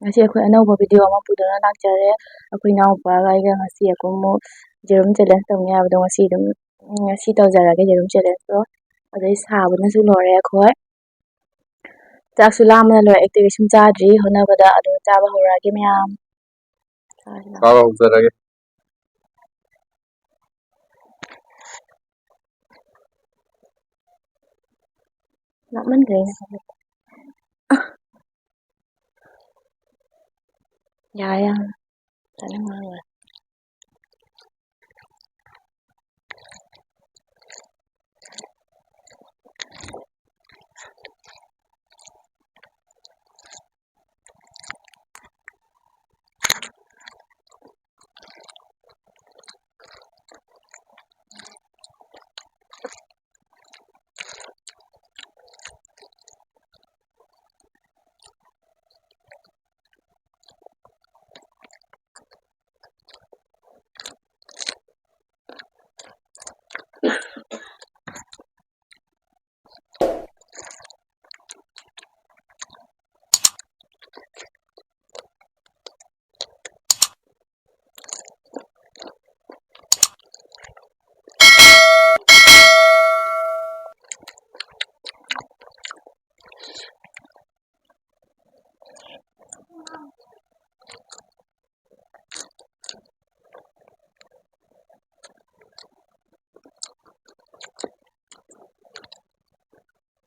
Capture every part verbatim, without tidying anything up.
ꯉꯁꯤ ꯑꯩꯈꯣꯏ ꯑꯅꯧꯕ ꯚꯤꯗꯤꯑꯣ ꯑꯃ ꯄꯨꯗꯨꯅ ꯂꯥꯛꯆꯔꯦ꯫ ꯑꯩꯈꯣꯏ ꯏꯅꯥꯎꯄꯥꯒ ꯑꯩꯒ ꯉꯁꯤ ꯑꯩꯈꯣꯏ ꯑꯃꯨꯛ ꯌꯦꯔꯨꯝ ꯆꯦꯂꯦꯟꯖ ꯇꯧꯅꯤ ꯍꯥꯏꯕꯗꯣ ꯉꯁꯤ ꯑꯗꯨꯝ, ꯎꯝ, ꯉꯁꯤ ꯇꯧꯖꯔꯒꯦ ꯌꯦꯔꯨꯝ ꯆꯦꯂꯦꯟꯖꯇꯣ꯫ ꯑꯗꯩ ꯁꯥꯕꯅꯁꯨ ꯂꯣꯏꯔꯦ ꯑꯩꯈꯣꯏ꯫ ꯆꯥꯛꯁꯨ ꯂꯥꯝꯕꯅ ꯂꯣꯏꯔꯦ꯫ ꯑꯌꯨꯛꯇꯒꯤ ꯁꯨꯝ ꯆꯥꯗ꯭ꯔꯤ꯫ ꯍꯣꯠꯅꯕꯗ ꯑꯗꯨ ꯆꯥꯕ ꯍꯧꯔꯛꯑꯒꯦ ꯃꯌꯥꯝ꯫ ꯆꯥꯕ ꯍꯧꯖꯔꯒꯦ꯫ ꯂꯥꯞꯃꯟꯈ꯭ꯔꯦ꯫ ꯌꯥꯔꯦ, ꯌꯥꯔꯦ꯫ ꯐꯖꯅ ꯉꯥꯡꯉꯦ꯫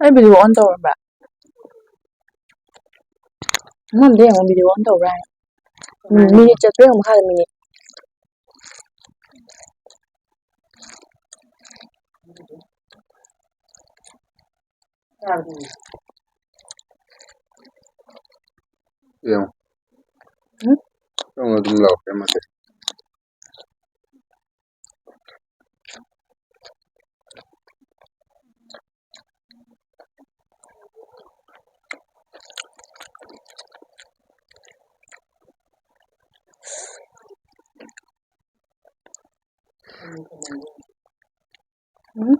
ꯑꯩ ꯚꯤꯗꯤꯑꯣ ꯑꯣꯟ ꯇꯧꯔꯝꯕ꯭ꯔꯥ? ꯑꯃꯗ ꯌꯦꯡꯉꯣ, ꯚꯤꯗꯤꯑꯣ ꯑꯣꯟ ꯇꯧꯕ꯭ꯔꯥ ꯍꯥꯏꯅ꯫ ꯎꯝ, ꯃꯤꯅꯤꯠ ꯆꯠꯄ꯭ꯔꯥ ꯌꯦꯡꯉꯣ, ꯃꯈꯥꯗ ꯃꯤꯅꯤꯠ꯫ ꯌꯦꯡꯉꯣ꯫ ꯎꯝ? ꯌꯦꯡꯉꯣ, ꯑꯗꯨꯝ ꯂꯥꯎ, ꯀꯩꯝ ꯅꯠꯇꯦ꯫ ꯎꯝ?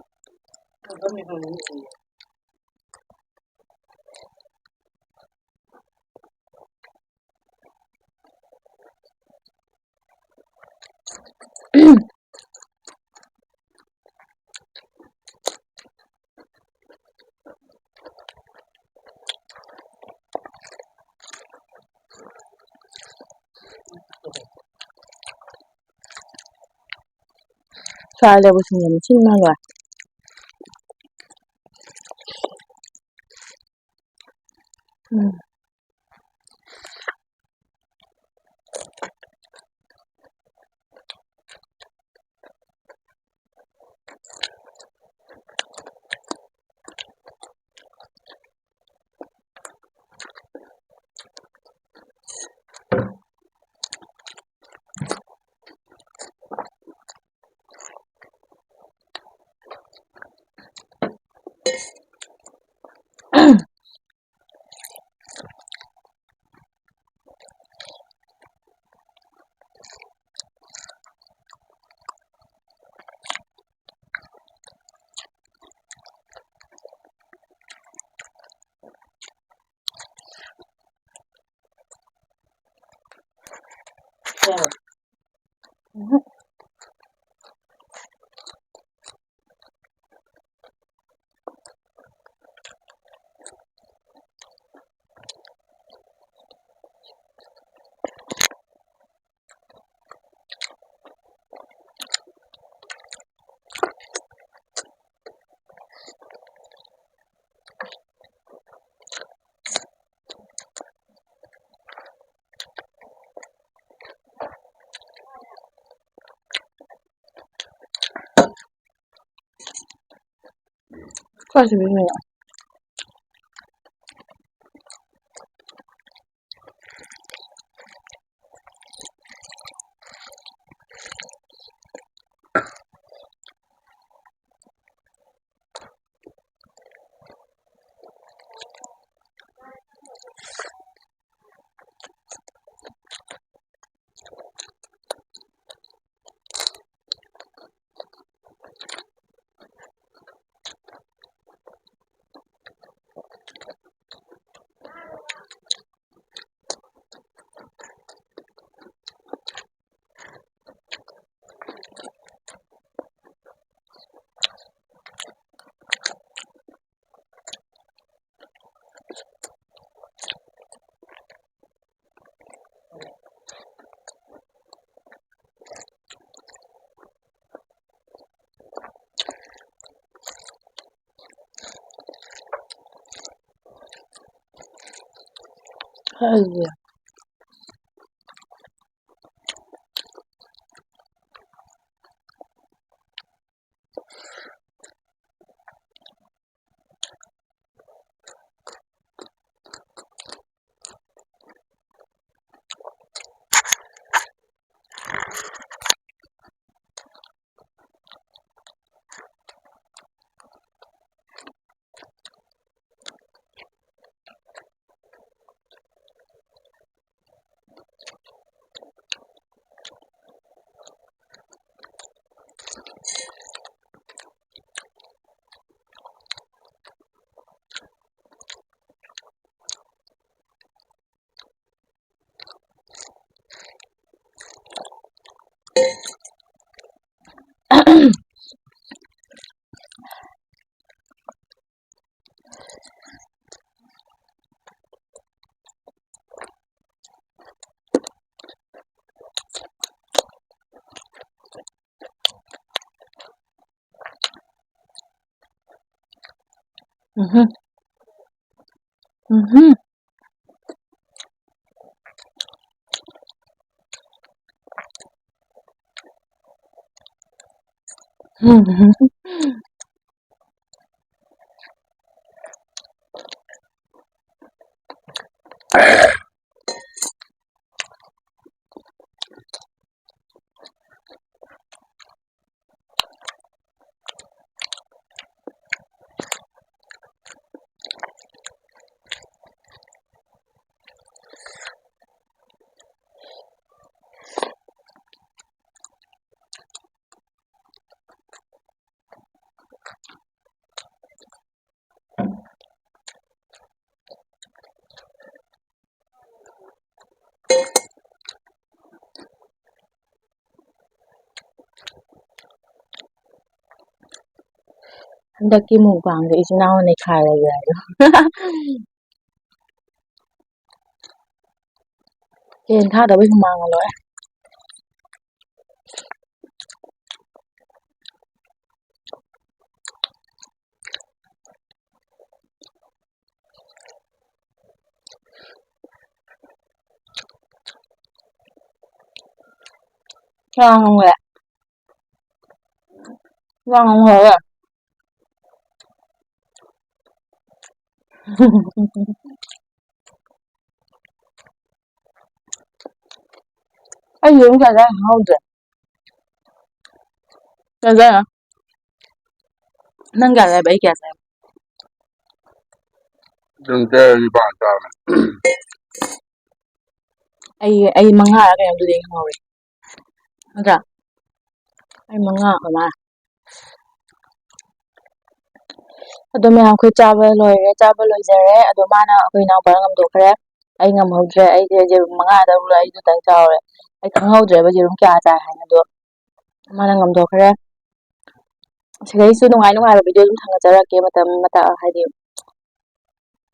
ꯁ꯭ꯋꯥꯏꯗꯕꯨ ꯁꯤꯡꯖꯨ ꯃꯦꯠꯁꯤꯟꯅꯕ꯫ ꯎꯝ꯫ ꯑꯩꯁꯦ ꯎꯝꯍꯨꯝ꯫ ꯎꯝꯍꯨꯝ꯫ ꯎꯝꯍꯨꯝ꯫ ꯍꯟꯗꯛꯀꯤ ꯃꯨꯛꯕꯥꯡꯁꯦ ꯏꯆꯤꯟ ꯏꯅꯥꯎ ꯅꯩꯈꯥꯏꯔꯒꯦ ꯍꯥꯏꯌꯣ꯫ ꯐꯦꯟ ꯊꯥꯗꯕꯩ ꯍꯨꯃꯥꯡꯅ ꯂꯣꯏꯔꯦ꯫ ꯆꯥ ꯉꯝꯈ꯭ꯔꯦ꯫ ꯆꯥ ꯉꯝꯈ꯭ꯔꯦ꯫ ꯑꯩ ꯌꯦꯔꯨꯝ ꯀꯌꯥ ꯆꯥꯏꯅꯣ ꯈꯪꯍꯧꯗ꯭ꯔꯦ꯫ ꯀꯌꯥ ꯆꯥꯏꯅꯣ? ꯅꯪ ꯀꯌꯥ ꯆꯥꯏꯕ? ꯑꯩ ꯀꯌꯥ ꯆꯥꯏꯕ? ꯅꯪ ꯇꯔꯦꯠ ꯅꯤꯄꯥꯟ ꯆꯥꯕꯅꯦ꯫ ꯑꯩ, ꯑꯩ ꯃꯉꯥꯔ ꯀꯩꯅꯣꯝꯗꯨꯗꯤ ꯈꯪꯍꯧꯔꯦ꯫ ꯅꯠꯇ꯭ꯔꯥ? ꯑꯩ ꯃꯉꯥ ꯑꯣꯏ ꯃꯥꯜꯂꯦ꯫ ꯑꯗꯣ ꯃꯌꯥꯝ, ꯑꯩꯈꯣꯏ ꯆꯥꯕ ꯂꯣꯏꯔꯦ, ꯆꯥꯕ ꯂꯣꯏꯖꯔꯦ꯫ ꯑꯗꯣ ꯃꯥꯅ, ꯑꯩꯈꯣꯏ ꯏꯅꯥꯎꯄꯥꯅ ꯉꯝꯊꯣꯛꯈ꯭ꯔꯦ꯫ ꯑꯩ ꯉꯝꯍꯧꯗ꯭ꯔꯦ꯫ ꯑꯩꯁꯦ ꯌꯦꯔꯨꯝ ꯃꯉꯥ ꯇꯔꯨꯛꯂ ꯑꯩꯁꯨ ꯇꯪ ꯆꯥꯍꯧꯔꯦ꯫ ꯑꯩ ꯈꯪꯍꯧꯗ꯭ꯔꯦꯕ ꯌꯦꯔꯨꯝ ꯀꯌꯥ ꯆꯥꯏ ꯍꯥꯏꯅ꯫ ꯑꯗꯣ ꯃꯥꯅ ꯉꯝꯊꯣꯛꯈ꯭ꯔꯦ꯫ ꯁꯤꯗꯩꯁꯨ ꯅꯨꯡꯉꯥꯏ ꯅꯨꯡꯉꯥꯏꯕ video ꯑꯗꯨꯝ ꯊꯥꯡꯒꯠꯆꯔꯛꯀꯦ ꯃꯇꯝ ꯃꯇꯥ-, ꯍꯥꯏꯗꯤ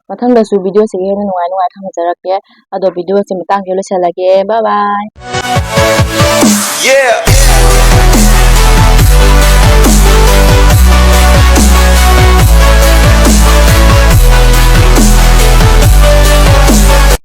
ꯃꯊꯪꯗꯁꯨ videoꯁꯤꯒꯤ ꯍꯦꯟꯅ ꯅꯨꯡꯉꯥꯏ ꯅꯨꯡꯉꯥꯏ ꯊꯥꯡꯒꯠꯆꯔꯛꯀꯦ꯫ ꯑꯗꯣ videoꯁꯤ ꯃꯇꯥꯡꯁꯤꯗ ꯂꯣꯏꯁꯤꯜꯂꯒꯦ꯫ Bye bye꯫ Yeah.